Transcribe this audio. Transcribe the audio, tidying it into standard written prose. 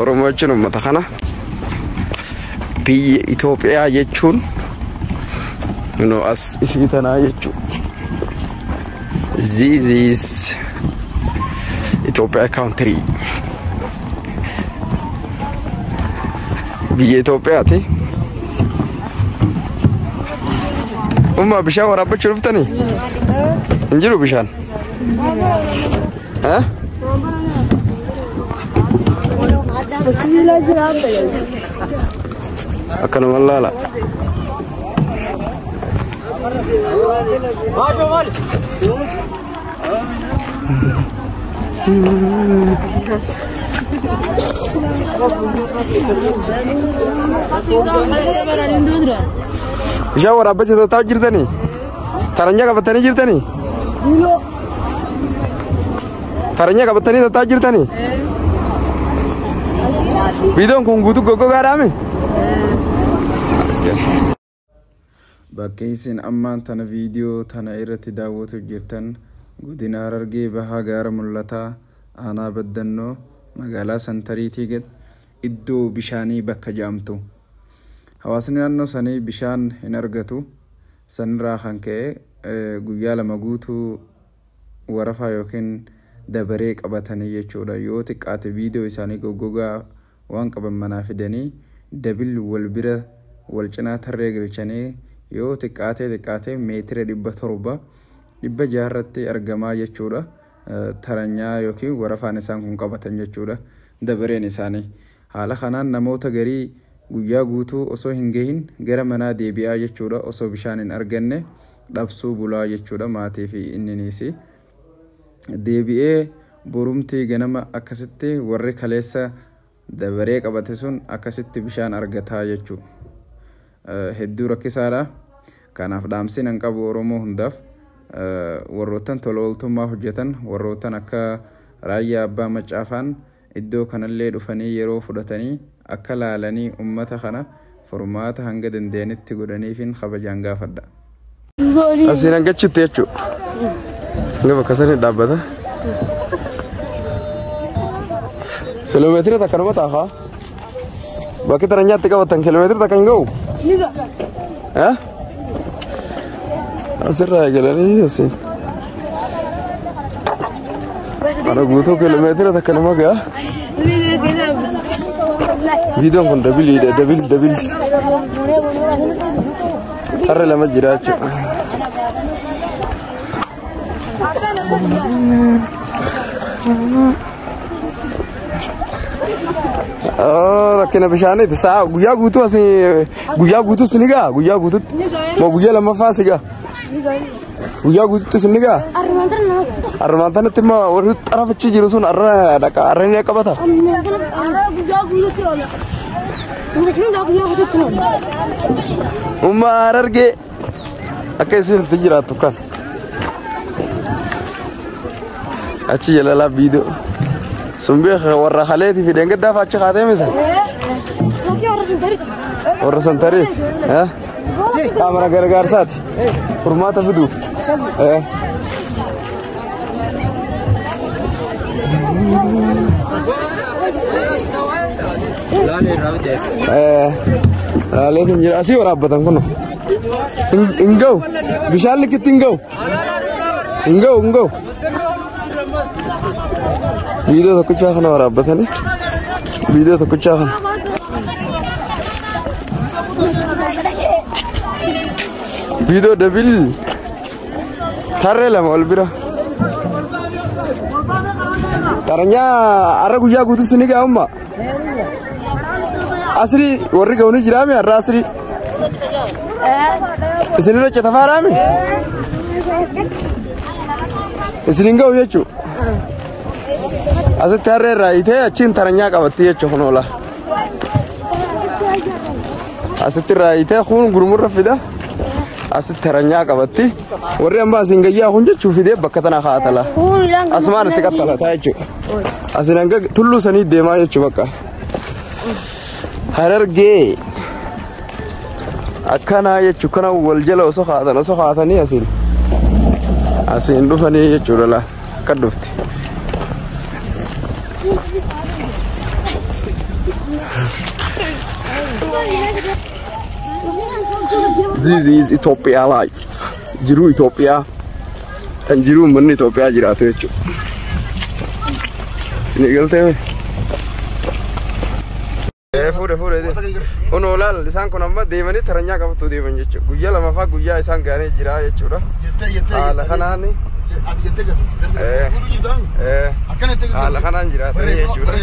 Oromoo jechuun uummata kana. Biyya Itoophiyaa jechuun nu as ishii tanaa jechuudha. This is Ethiopia country. Biyya Itoophiyaati. Umma bishaan waraabbachuu dhuftanii? Hin jiru bishaan? Eh? Akkanuma laala. Bishaan waraabbachuu taa'aa jirtanii? Taranyaa qabatanii jirtanii? Taranyaa qabatanii taa'aa jirtanii? Biidoon kun guutuu goggogaadhaami? Bakki isin ammaan tana viidiyoo tana irratti daawwatu jirtan godina Harargee Bahaa gaara mul'ataa aanaa Baddannoo magaalaa Santariitii gad iddoo bishaanii bakka jedhamtu. Hawaasni naannoo sanii bishaan hin argatu. Sanirraa kan ka'e guyyaa 2 guutuu warafaa yookiin dabaree qabatanii jechuudha. Yoo xiqqaate viidiyoo isaanii goggogaa waan qaban manaa fidanii dabil wal bira wal cinaa tarree galchanii yoo xiqqaate meetira 700 600 irratti argamaa jechuudha. Taranyaa yookiin warafaan isaan kun qabatan jechuudha. Dabareen isaanii haala kanaan namoota garii guyyaa guutuu osoo hin gahin gara manaa deebi'aa jechuudha. Osoo bishaan hin arganne dhabsuu bulaa jechuudha maatii fi inniniis. Deebi'ee borumtii ganama akkasitti warri kaleessa dabaree qabate sun akkasitti bishaan argataa jechuudha. Hedduu rakkisaadha. Kanaaf dhaamsiin an qabu Oromoo hundaaf warroottan tola ooltummaa hojjetan warroottan akka raayyaa abbaa macaafaan iddoo kanallee dhufanii yeroo fudhatanii akka laalanii uummata kana furmaata hanga danda'anitti godhaniifin kabajaan gaafadha. Asiin hangachitti jechuudha. Hanga bakka sanii dhaabbata. Kiiloomeetira takka nama ta'a. Bakki taranyaatti qabatan kiiloomeetira takka hin ga'u? Eh? Asirraa eegalanii asiin. Ana guutuu kiiloomeetira takka nama ga'a. Viidiyoon kun dabiliidha dabil dabil. Har'a lama jira jechuudha. Rakkina bishaaniiti. Sa'a guyyaa guutuu asii guyyaa guutuu si ni ga'a guyyaa guutuutti. Moo guyyaa lammaffaa si ga'a? Guyyaa guutuutti si ni ga'a? Armaan tanatti immoo warri xarafachi jiru sun arra dhaqa arra ni qabata. Umma Harargee akka isin itti jiraattu kan. Achi jala laa viidiyoo. Sun beeka warra kaleetii fi dheengaddaa achi kaatee misa? Warra santariiti. Qaama gargaarsaati. Furmaata fiduuf. Laalee hin jira. Asii waraabbatan kun. Hin ga'u. Bishaan likitti hin ga'u. Hin ga'u hin ga'u. Viidiyoo tokkichaa kana waraabbatanii. Viidiyoo tokkichaa kana. Viidiyoo dabil tarree lama ol bira. Taranyaa har'a guyyaa guutuu si ni ga'a umma. Asrii warri ga'u ni jiraame har'a asrii. Isinirra citafaadhaame? Isin hin ga'u jechuudha. Asitti harree irraa hiitee achiin taranyaa qabatti jechuudha kun oola. Asitti irraa hiitee kun gurmurra fida. Asitti taranyaa qabatti. Warri amma asiin gayyaa kun jechuu fidee bakka tana kaa'atala. Asumaan itti qaxxalataa jechuudha. Asiin hanga tulluu sanii deemaa jechuudha bakka. Harargee akkanaa jechuudha kana wal jala osoo kaa'atan osoo kaa'atanii asiin asiin dhufanii jechuudha laa akka dhufte. This is Ethiopia life. Jiruu Itoophiyaa kan jiruu uummanni Itoophiyaa jiraatu jechuudha. Isin galtee fuudhe fuudhe. Kun olaal isaan kun amma deemanii taranyaa qabatu deeman jechuudha. Guyyaa lamaffaa guyyaa isaan gaanii jira jechuudha. Haala kanaan haala kanaan jiraatanii jechuudha.